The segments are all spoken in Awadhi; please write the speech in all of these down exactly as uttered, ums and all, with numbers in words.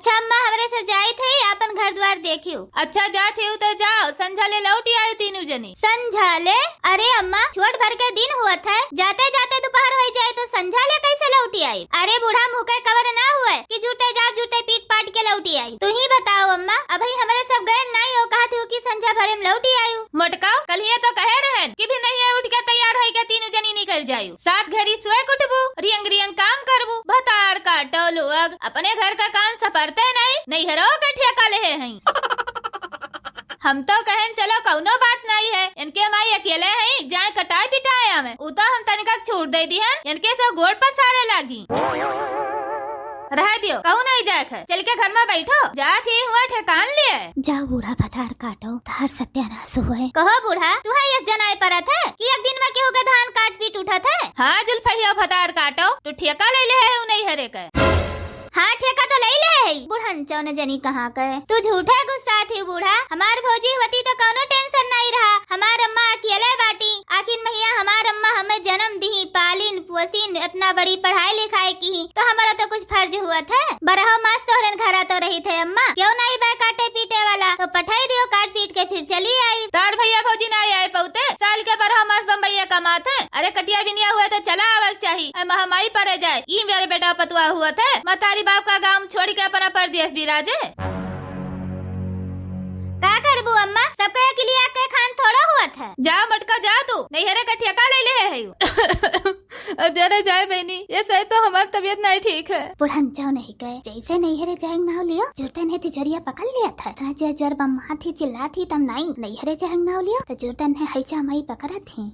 अच्छा अम्मा, हमरे सब जाइत है, आपन घर द्वार देखियो। अच्छा जात है तो जाओ, संझा ले लौटी आयो तीनों जनी। संझा ले? अरे अम्मा, छोट भर के दिन हुवत है, जाते जाते दोपहर होइ जाए तो संझा ले कैसे लौटी आई? अरे बूढ़ा मुँह के कवर ना हुए कि जुटे जाओ, जुटे पीट पाट के लौटी आई। तू ही बताओ अम्मा, अबही हमरे सब गए नाई हो, कहत हो कि संझा भरे में लौटी आयो। मोटका, कल्हिया तो कहे रहन कि भिनहिया उठ के तैयार होई के तीनों जनी निकल जायु। सात घरी सोए के उठबू, रियंग रियंग काम करबू, भतार काटो लोग, अपने घर का काम सपरते नहीं, नैहरो के ठेका लेहे हैं। हम तो कहन चलो कौनो बात नहीं है, इनके माई अकेले हैं, जाए कटाए पिटाए आवे, उ तो हम तनिका छूट दे दिहन, इनके सब गोड़ पसारे लागी। रह दियो, कहूँ नहीं जाए है, चल के घर में बैठो, जात ही हुआ ठेकान लिए। जाओ बूढ़ा भतार काटो, तहार सत्यानाश हुए। कहो बूढ़ा, तू है यस जनाए परत है कि एक दिन में केहू के धान काट पीट उठत है? हाँ जुल्फहिया भतार काटो, तू ठेका ले ले है उ नैहरे के। हाँ ठेका तो ले ले है, बुढ़न चौन जनी कहाँ के। तू झूठे गुस्सा थी बूढ़ा, हमार भौजी होती तो कौनो tension नहीं रहा, हमार अम्मा अकेले बाटी, आखिर महिया हमार अम्मा हमें जन्म दिही, पालिन पोसिन, इतना बड़ी पढ़ाई लिखाई की, तो हमारा तो कुछ फर्ज हुआ था। बरहो मास तोहरन घरा तो रही थे अम्मा, क्यों नहीं बे काटे पीटे वाला, तो पठाई दियो काट पीट के फिर चली आई। तार भैया भौजी ना आए पौते, साल के बरहो मास बम्बैया कमात है। अरे कटिया बिनिया हुआ तो चला आवक चाही, ऐ महामाई परे जाए, ई मेरे बेटा पतुआ हुआ थे, मतारी बाप का गाँव छोड़ के अपना परदेश बिराजे। का करबू अम्मा, सबके अकेलिया के खान थोड़ो हुआ था। जा मटका जा तू, नैहरे का ठेका ले ले है। अब जरा जाए बहनी, ये सही तो हमार तबीयत नहीं ठीक है। बुढ़न जाओ नहीं गए, जैसे नैहरे जाए नाव लियो, जुरते ने तिजोरिया पकड़ लिया था। इतना जोर जोर बम्मा थी चिल्ला थी तम नहीं, नैहरे जाए नाव लियो, तो जुरते ने हैचा माई पकड़ा थी।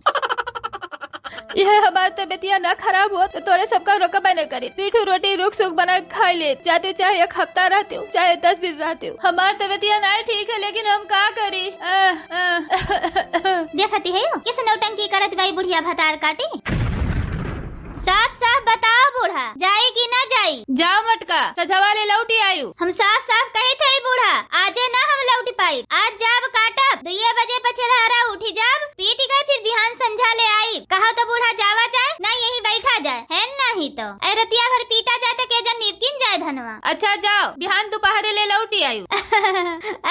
यह हमार तबीयतिया ना खराब हो तो तोरे सबका रोकबे न करी। दुई ठो रोटी रुक सुख बना के खाई ले, जाते चाहे एक हफ्ता रहते हो, चाहे दस दिन रहते हो, हमार तबीयतिया नहीं ठीक है, लेकिन हम का करी? आह, आह। देखती है यो, किस नौटंकी करत बाई बुढ़िया भतार काटी। साफ साफ बताओ बूढ़ा, जाई कि ना जाई? जाओ मटका, सझवा ले लौटी आयु। हम साफ साफ कही थे बूढ़ा, आजे ना हम लौट पाई। आज जाब काटब, दुइये बजे पछेलहरा उठी जाब, पीट गए फिर बिहान संझा ले आई। कहा तो बूढ़ा जावा जाए, ना यही बैठा जाए, है नहीं तो। ऐ रतिया भर पीटा जाए तो के जन निपकिन जाए धनवा। अच्छा जाओ, बिहान दोपहरे ले लौटी आयु।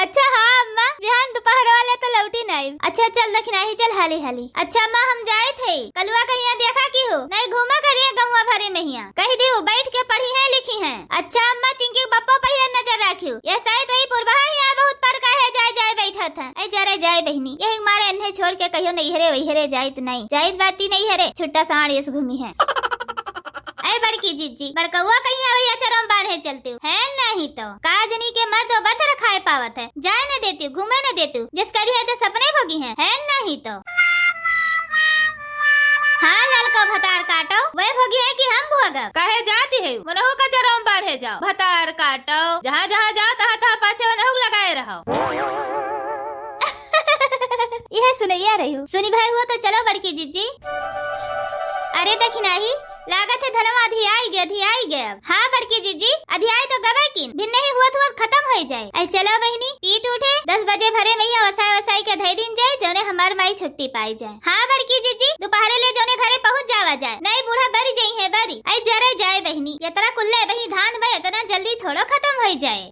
अच्छा हाँ अम्मा, बिहान दोपहर वाले तो लौटी नहीं। अच्छा चल दखिनाही चल हाली हाली। अच्छा अम्मा हम जाए थे, कलुआ कहिया देखा की हो, नहीं घूमा करिए गौवा भरे में हिया। कह दियो बैठ के पढ़ी है लिखी है। अच्छा अम्मा चिंकी के बप्पो पहिया नजर राखियो, ये साइत वही पुरबहा हिया बहुत पर का है जाए जाए बैठा था। ऐ जरे जाए बहनी, यही मारे अन्हे छोड़ के कहियो नैहरे वैहरे जाइत नहीं, जाइत बाटी नैहरे, छुट्टा साँड़ यस घूमी है। ऐ बड़की जिज्जी, बड़कौआ कहीं अवैया चरम बान्हे चलते हो, है नहीं तो। का जनी के मर्द बर्द रखाए पावत है, जाए न देती, घूमे न देती, जिस करी है तो सपने भोगी है, है नहीं तो। हाँ ललको भतार काटो, वह भोगी है कि हम भोगब? काहे जाती है, मनहु का चरम बान्हे जाओ, भतार काटो, जहाँ जहाँ जाओ तहाँ तहाँ पाछे मनहु लगाए रहो। यह सुनैया रही हो। सुनी भाई हुआ तो चलो बड़की जिज्जी। अरे दखिनाही, लागत है धनवा अधियाई गए, अधियाई गए अब। हाँ बड़की जिज्जी, अधियाई तो गबे किन, भिन्नही हुआ हुआ खतम होई जाए। ऐ चलो बहिनी, पीट उठे, दस बजे भरे में ही वसाई वसाई के धई दिन जाए, जौने हमार माई छुट्टी पाई जाए। हाँ बड़की जिज्जी, दोपहरे ले जौने घरे पहुँच जावा जाए, नहीं बूढ़ा बरी जई है बरी। ऐ जरे जाए बहिनी, यतरा कुल्ले बही धान बा, इतना जल्दी थोड़ो खतम होई जाए।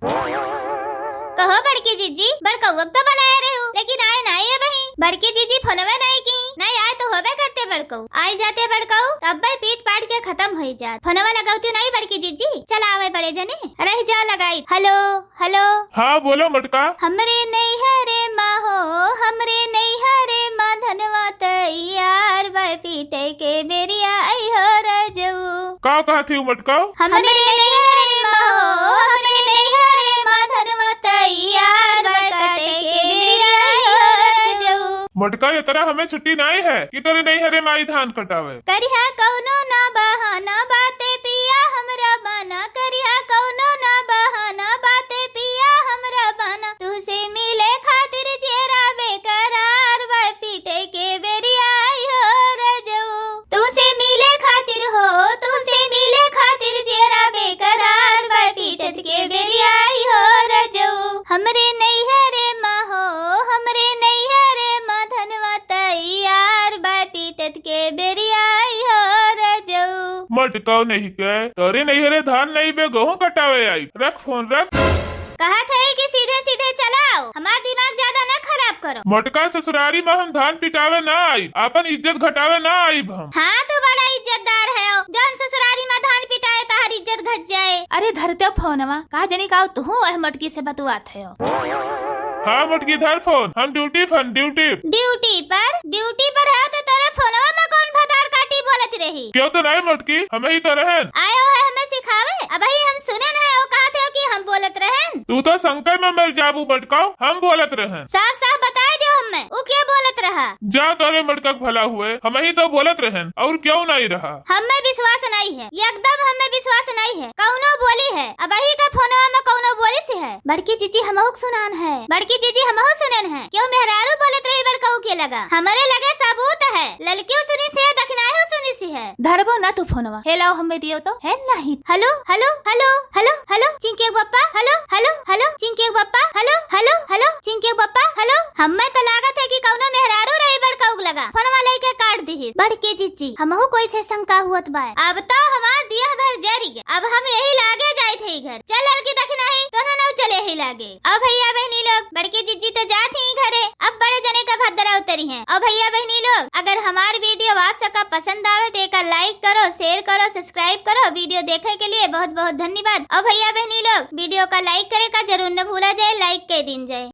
कहो बड़की जिज्जी, बड़कौआ तो बुलाए रहे हो, लेकिन आए ना आए बही। बड़की जिज्जी फोनवे नहीं की, नहीं आए तो होबे करते बड़कऊ। आई जाते बड़कऊ, तब भाई पीट पाट के खतम होई जात। फोनवा लगावती नहीं बड़की जिज्जी, चल आवे बड़े जने, रह जा लगाई। Hello, hello. हाँ बोलो मटका। हमरे नैहरे मा हो, हमरे नैहरे मा धनवा तैयार बा पीटे के बेरिया आई हो रजऊ। का कहत ही मटका? हमरे नैहरे मा हो, हमरे नैहरे मा धनवा तैयार बा काटे के बेरिया आई हो रजऊ। मटका ये तरह हमें छुट्टी नहीं है कि तोरे नैहरे माई धान कटावे। करिहा कौनो ना बहाना बाते पिया हमरा माना, करिहा कौनो ना बहाना बाते पिया हमरा माना, तुहसे मिले खातिर जेरा बेकरार बा पीटे के बेरिया आई हो रजऊ। तुहसे मिले खातिर हो, तुहसे मिले खातिर जेरा बेकरार बा पीटत के बेरिया आई हो रजऊ। हमरे नैहरे मा हो, हमरे नैहरे मा धनवा तैयार बा पीटत के बेरिया आई हो रजऊ। मटकाओ नहीं के, तोरे नैहरे धान नहीं बे, गेहूं कटावे। आई। रख फोन, रख। कहत है कि सीधे सीधे चलाओ, हमार दिमाग ज्यादा न खराब करो। मोटका, ससुरारी में हम धान पिटावे ना आइब, आपन इज्जत घटावे ना आइब हम। हाँ, तू बड़ा इज्जतदार है, जौन ससुरारी में धान पिटाए तहार इज्जत घट जाए। अरे धरते फोनवा, का जनी का तुहू वह मोटकी से बतुआत है। हाँ मोटकी, धर फोन, हम ड्यूटी फन, ड्यूटी। ड्यूटी पर? ड्यूटी पर है तो तोरे फोनवा में कौन भतार काटी बोलत रही? क्यों तो नहीं मोटकी, हम ही तो रहन। आयो है हमें सिखावे, अबही हम सुनेन है, वो कहत हो कि हम बोलत रहन। तू तो संकय में मर जाबू मोटका, हम बोलत रहन। साफ साफ बताए दियो हमें, उ के बोलत रहा? जा तोरे मोटका के भला हुए, हम ही तो बोलत रहन, और क्यों नहीं रहा? हमें विश्वास नहीं है, एकदम हमें विश्वास नहीं है। कौनो बोली है, अबही का फोनवा में कौनो बोली से है। बड़की जीजी हमहू के सुनान है, बड़की जीजी हमहू सुनेन है। क्यों मेहरारू बोलत रही बड़कऊ के लगा? हमरे लगे सबूत है, ललकियो सुनी से, दखिनाहू सुनी से है। धरबो ना तू फोनवा। हेलाओ हमें दियो तो, है नहीं। Hello, hello, hello, hello, hello, Chinki के बप्पा, हेलो, हेलो, हेलो, चिंकी के बप्पा, हेलो, हेलो, हेलो, चिंकी के बप्पा, हेलो। हमें तो लागत है कि कौनो मेहरारू रही बड़कऊ के लगा, फोनवा लेके काट दिहिस। बड़की जीजी, हमहू कोई से शंका हुअत बा। अब तो हमार दिया भर जरी गए, अब हम यही लागे जाइत है घर। चल लड़की दखिनाही, तोहनो चले ही लागे। अब भैया बहनी लोग, बड़की जीजी तो जात ही घरे, अब बड़े जने का भद्रा उतरी हैं। अब भैया बहनी लोग, अगर हमार वीडियो आप सबका पसंद आवे तो एका like करो, share करो, subscribe करो। वीडियो देखे के लिए बहुत बहुत धन्यवाद। अब भैया बहनी लोग, वीडियो का like करे का जरूर न भूला जाए, like कर दीन जाए।